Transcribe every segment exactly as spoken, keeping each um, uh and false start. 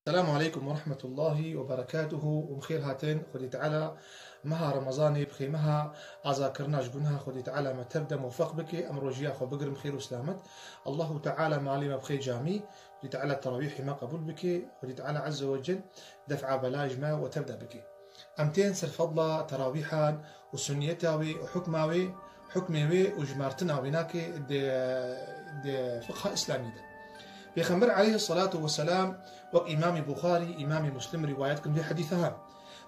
Selamu aleykum ve rahmetullahi ve berekatuhu û bi xêr hatin. Xwedî Teala meha Remezanê bi xêr meha azakirina ji gunaha Xwedî Teala me tev de muwefeq bike. Em rojiya xwe bigirin bi xêr û selamet. Allahu Teala malê me bi xêr camî. Xwedî Teala terawîhê me qebûl bike. Xwedî Teala Azze ve Cel def'a belaj me we tev de bike. Em tên ser fedla terawîhan û sunniyeta wê û hukma wê, hukmê wê û jimartina wê nake di, di fiqha îslamî de. Pêxember aleyhisselatu vesselam wek Îmamê Buxarî, Îmamê Muslim rîwayet kin vê hedîsa han.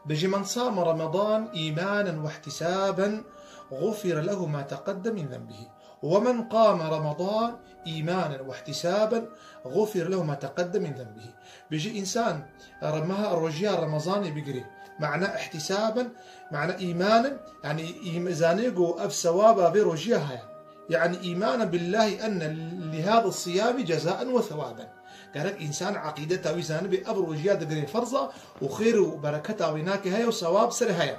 Bêjî, "Men same Ramadan îmanen we ihtisaben, gufire lehu ma teqeddem min zenbihî. Ve men qame Ramadan îmanen we ihtisaben, gufire lehu ma teqeddem min zenbihî." Bêjî, însan re-, meha rojiya Remezanê bigirê, mana ihtisaben, mana îmanen, yanî îm-, zanê ku ev sewaba vê rojiya heye. Yanî îmanen billahi enne li hada siyami cezaen ve sewaben. Gerek însan eqîdeta wî zanibe ev rojiya digirê ferza û xêr û bereketa wê nake heye û sewab ser heye.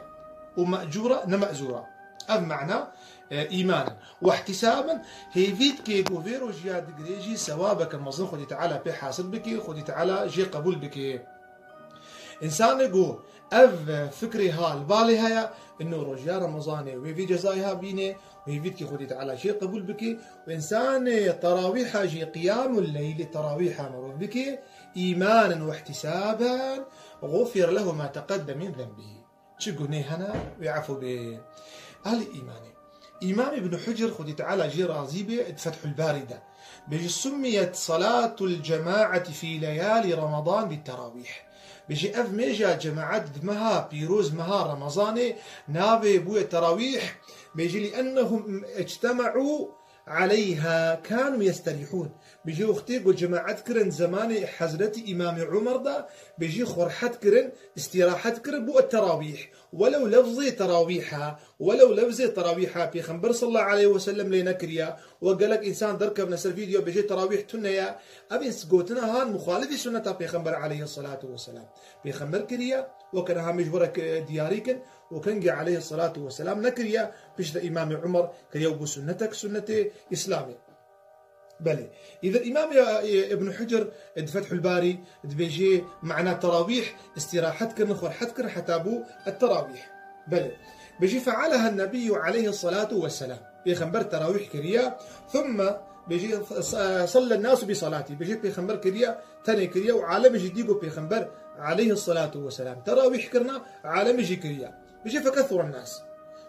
Û me'cûra, ne me'zûra. Ev mana, e, îman in. Wehtisaben, hêvî dike ku vê rojiya digirê jî sewabeke mezin Xwedî Teala pê hasil bike, Xwedî Teala jê qebûl bike. Însanê ku ev fikrê ha li balê heye, ino rojiya Remezanê wê vî cezayê ha bîne, û hêvî dike Xwedî Teala jê qebûl bike, û însanê terawîha jî qiyamul leylê terawîha mirov bike, îmanen wehtisaben, gufire lehu ma teqeddem min zenbihî. Çi gunê hene, wê efû bê. Ehlî îmanê. Îmam Îbn Hucr, Xwedî Teala jê razî bê, di Fethul Barî de. Bêjî, "Summiyet salatul cemaati fî leyalî Ramadan bit terawîh." Bêjî, ev mêja cemaat di meha pîroz, meha Remezanê, navê bûye terawîh. Bêjî, "Li ennehum icteme'û aleyha kanu yesterîhûn." Bêjî, wextê ku cemaet kirin zemanê Hezretî Îmamê Umar de, bêjî, xwe rehet kirin, îstîrahet kirin, bû et-terawîh. Welew lefzê terawîha, welew lefzê terawîha Pêxember sallallahu aleyhi ve sellem lê nekiriya, we gelek însan derkevne ser vîdeo bêjê terawîh tune ye. Ev ins-, gotina han muxalifî sunneta Pêxember aleyhissalatu vesselam. Pêxember kiriye, weke niha mêj were ki-, diyarî kin, û kengê aleyhissalatu vesselam nekiriye, piştre Îmamê Umar kiriye û bû sunnetek sunnetê Îslamê. Belê. Îdir Îmam, e, Îbn Hucr, e, di Fethul Barî dibêjê, mana terawîh, îstîrahet kirin, xwe rehet kirin, heta bû et-terawîh. Belê. Bêjî, "Fe'aleha nebiyyû aleyhissalatu vesselam." Pêxember terawîh kiriye, thumme, bêjî, s-, salla nasu bi salati. Bêjî, Pêxember kiriye, tenê kiriye û alemê jî dî ku Pêxember aleyhissalatu vesselam terawîh kirina, alemê jî kiriye. Bêjî, "Fekethura nas."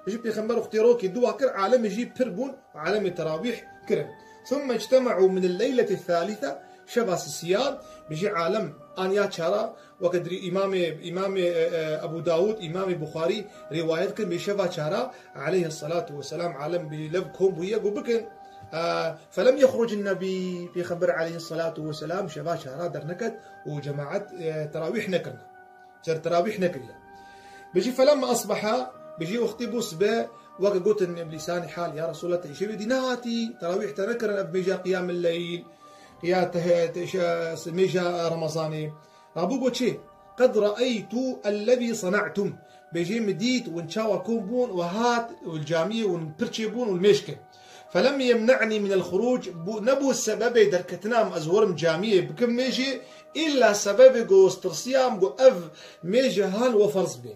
Bêjî, Pêxember wextê rokê dua kir, alemê jî pir bûn, alemê terawîh kirin. Thumme icteme'û min el-leyleti thalithe, şeva sisiyan, bêjî, alem aniya çara, weke dirî Îmamê, Îmamê, e, e, Ebû Dawûd, Îmamê Buxarî rîwayet kirin, bê şeva çara, aleyhissalatu vesselam, alem bi lev kom bûye, got bikin. E, felem yexruc nebî, Pêxember aleyhissalatu vesselam şeva çara derneket û cemaet, e, terawîh nekirine. Ser terawîh nekiriye. Bêjî, "Felemma asbaha", bêjî, wextê bû sibe, weke gotin bi lîsanî hal, "Ya Resulallah, te îşevê dî nehatî, terawîh te nekirin, ev mêja qiyamil leyl, qiya te-, te-, şe-, mêja Remezanê." Rabû got çi? "Qed re'eytu ellezî sena'tum." Bêjî, "Min dît win çawa kom bûn û hat û li camiyê win pir çêbûn û li mêj kin." "Felem yemne'nî minel xuruc", bû, nebû sebebê derketina min ez werim camiyê bikim mêjê, îlla sebebê ku ez tirsiyam ku ev mêje han we ferz bê.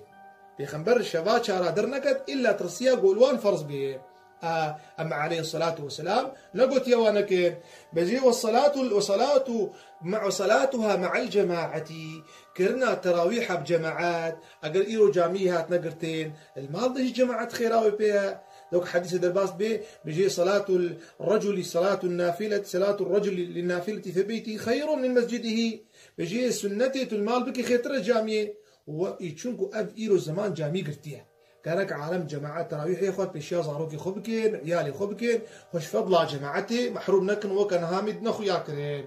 Pêxember şeva çara derneket, îlla tirsiya ku li wan ferz bê. A, em aleyhissalatu vesselam negotiye wan nekin. Bêjî, "Ve salatu, ve salatu, ma-, ve salatuha ma'al cemaati." Kirina terawîha bi cemaat, eger îro camiyê hatine girtin, li mal de jî cemaat xêra wê pê ye. Dok hedîsê derbas bê, bêjê, "Salatul reculi, salatul nafileti, salatul reculi li nafileti fi beyti xeyrun min mescidihi." Bêjê, "Sunnetê tu li mal bikî xêrtir e camiyê." We, çunku ev îro zeman camî girtiye. Gerek alem cemaat terawîhê xwe pêşiya zarokê xwe bikin, iyalê xwe bikin, xwe ji fedla cemaetê mehrûm nekin, weke niha me dine xuya kirin.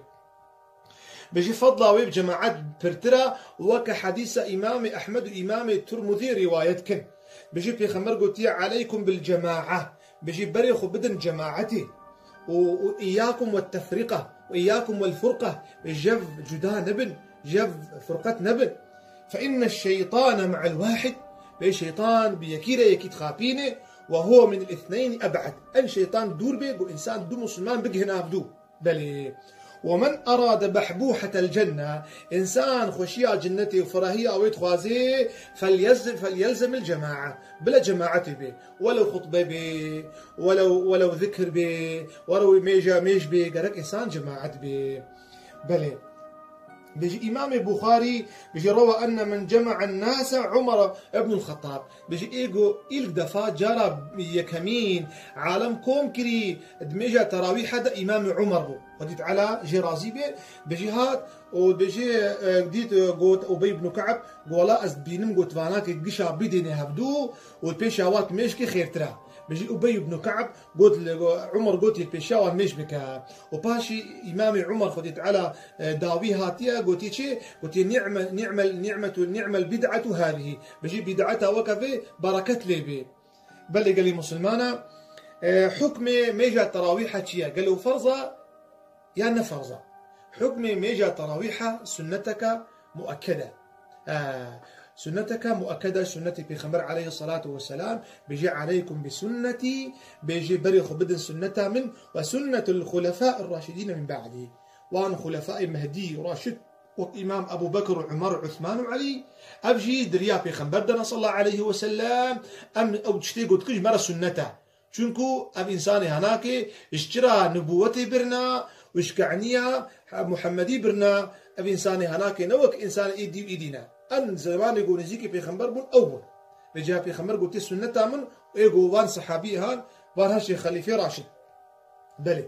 Bêjî, fedla wê bi cemaet pirtir e, weke hedîsa Îmamê Ehmed û Îmamê Tirmidî rîwayet kin. Bêjî, Pêxember gotiye, "Aleykum bil cemae." Bêjî, "Berê xwe bidin cemaetê." Û, û "Îyyakum we tefrîqa, we îyyakum wel furqa." Bê jev cuda nebin, jev furqet nebin. "Fe inne şeytane me'el wahid." Bê şeytan bi yekî re yekî dixapîne. "Ve huve min el-ithneyni eb'ed." En şeytan dûr bê, ku însan du musulman bigihine avdû. Belê. ومن أراد بحبوحة الجنة، insan xweşiya cinnetê û ferahiya wê dixwazê, فليز-، فليلزم الجماعة، bila cemaetê bê. Welew xutbe bê, welew, welew zikir bê, welew mêja mêj bê, gerek insan cemaet bê. Belê. Bêjî Îmamê Buxarî, bêjî, "Rewa enne men cemaen nase Umar ibnul Xettab." Bêjî, ê ku îlk defa cara yekemîn alem kom kirî di mêja terawîha de Îmamê Umar bû. Xwedî Teala jê razî bê, bêjî hat û bêjî, e, dît, e, got Ubey ibn Ka'b, got, "Wela ez dibînim got vanakê gişa bidêne hevdû û pêşa wat mêj ke xêrtir e." Bêjî Ubey ibn Ka'b got li, Umar got, "Yê pêşa wan mêj bike." Û paşî Îmamê Umar Xwedî Teala, e, dawî hatiye, gotî çi? Gotî, "Ni'me-, ni'mel, ni'metu, ni'mel bid'atu hâzihî." Bêjî bid'eta weke vê bereket lê bê. Belê gelî musulmana, e, hukmê mêja terawîha çi ye? Gelo ferz e yan ne ferz e? Hukmê mêja terawîha sunneteke muekkede. E, sunneteke muekkede, sunnetê Pêxember aleyhissalatu vesselam, bêjê, "Aleykum bi sunnetî", bêjê, "Berê xwe bidin sunneta min, ve sunnetul xulefâir raşidîne min ba'dî." Wan xulefayê mehdî û raşid wek Îmam Ebû Bekir û Umar û Uthman û Elî, ev jî di riya Pêxember de ne sallallahu aleyhi ve sellem, em ew tiştê gotikin ji me re sunnet e. Çunku ev însanê henakê ji çira nibûwetê birina û ji keniya Muhemmedî birina, ev însanê henakê ne wek însanê ê dî û êdî ne. Em zemanê ku nêzîkî Pêxember bûn, ew bûn. Vêca Pêxember gotê sunneta min, ê ku van sehabî han, van heştê xelîfê raşid. Belê.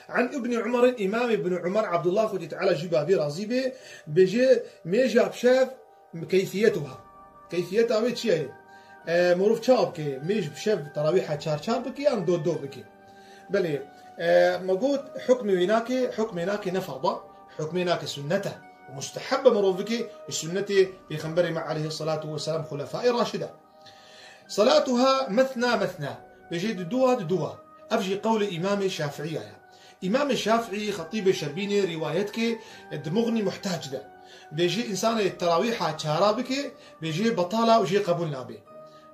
An Ibn Umar'in, Îmam Ibn Umar, Abdullah Xwedî Teala jî babî razî bê, bêjê, mêja bi şev keyfiyet wiha. Keyfiyeta wê çi ye? E, mirov çawa bike? Mêj bi şev terawîha çar çar bike yan do do bike? Belê. E, me got hukmê wê nake, hukmê nake ne ferda, hukmê nake sunnet e. Û musteheb e mirov bike, ji sunnetê Pêxemberê me aleyhissalatu vesselam, xulefayê raşide. Salatuha methna methna. Bêjê di dua di dua. Ev jî qewlê Îmamê Şafiiya ye. Îmamê Şafii, Xetîbê Şerbînê rîwayet ke di Muxnî Muhtac de. Bêjê însanê terawîha çara bike, bêjê betala û jê qebûl nabe.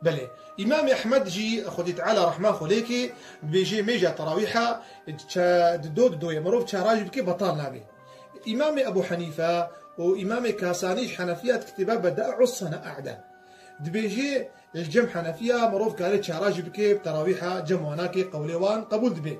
Belê. Îmamê Ehmed jî, Xwedî Teala rehma xwe lê ke, bêjê mêja terawîha çe-, di do di do ye. Mirov çara jî bike betal nabe. Îmamê Ebû Henîfe û Îmamê Kasanî ji Henefiya di kitêba Beda'us Sana'a de. Dibêjê, li cem Henefiya mirov kare çara jî bike, bi terawîha cem wana ke qewlê wan qebûl dibe.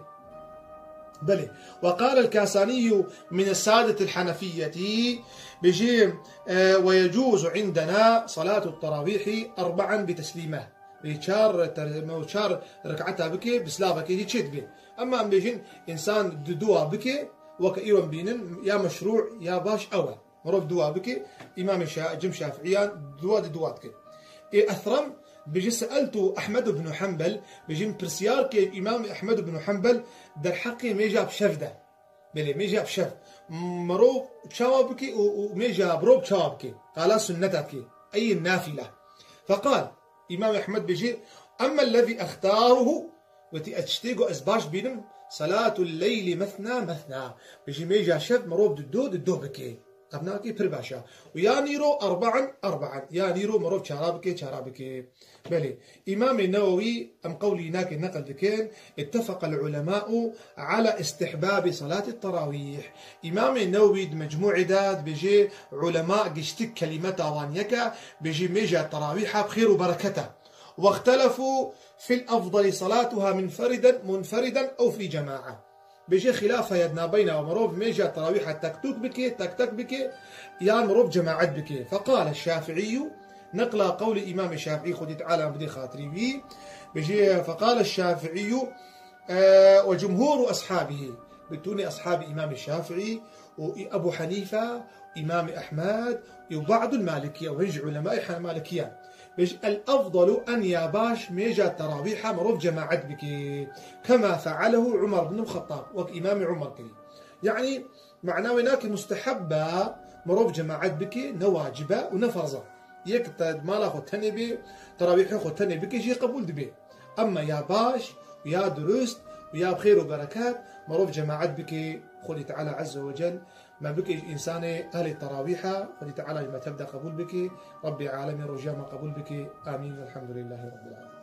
Belê. Ve qale el-Kasanî min sadetil Henefiyetî, bêjê, e, ve yecuzu indena salatu terawîhi erba'an bi teslîme. Bê çar ter-, çar rekata bike, bi silavekê jî çê dibe. Emma em bêjin, însan di dua bike, weke îro em bînin, ya meşrû, ya baş ew e. Mirov dua bike, Îmamê Şa-, cem Şafiiyan dua di dua dike. Ê Ethrem bêje, "Seeltu Ehmed ibn Hanbel", bêje, "Min pirsiyar ke Îmam Ehmed ibn Hanbel derheqê mêja bi şev de." Belê, mêja bi şev. Mirov çawa bike û, û mêja bi roj çawa bike? Qala sunneta dike. Ey nafile. Feqal, Îmam Ehmed bêje, "Emmellezî extaruhu", wetî ez tiştê ku ez baş bînim, "salatul leyli methna methna." Bêje mêja şev mirov di do di do bike. Ev nake pir baş e. Û ya nîro erba'an erba'an. Ya nîro mirov çara bike, çara bike. Belê. Îmamê Newewî, em qewlî nake neqil dikin, "Ittefeqel ulema'u ala istihbabi salati terawîh." Îmamê Newewî di Mecmû'ê de dibêje, ulema giştik kelîmeta wan yek e, bêje mêja terawîha bi xêr û bereket e. "Wextelefu fil efdali salatuha munferiden, munferiden ew fî cema'a." Bêje xilaf heye di navbeyna mirov mêja terawîha tek tuk bike, tek tek bike, yan mirov cemaet bike. Feqale Şafiiyyu, neqla qewlê Îmamê Şafii, Xwedî Teala bidê xatirî wî, bêje, feqale Şafiiyyu, e, "ve cumhuru ashabihi", bitûnê ashabê Îmamê Şafii û Ebu Hanife, Îmamê Ehmed û ba'dul Malikiye û hin ji ulemayê Malikiyan. Bêje, "El-efdalu", en ya baş mêja terawîha mirov cemaet bike. Kema fealehu Umar bin Xettab, wek Îmamê Umar kirî. Yanî, mana wê nake musteheb be mirov cemaet bike, ne wacib e û ne ferz e. Yek te mala xwe tenê bê, terawîhê xwe tenê bike, jê qebûl dibe. Emma ya baş û ya dirust û ya bi xêr û bereket mirov cemaet bike, Xwedî Teala Azze ve Cel me bike ji însanê ehlê terawîha, Xwedî Teala ji me tev de qebûl bike. Rabbê alemê rojiya me qebûl bike. Amîn. Velhamdulillahî Rabbil alemin.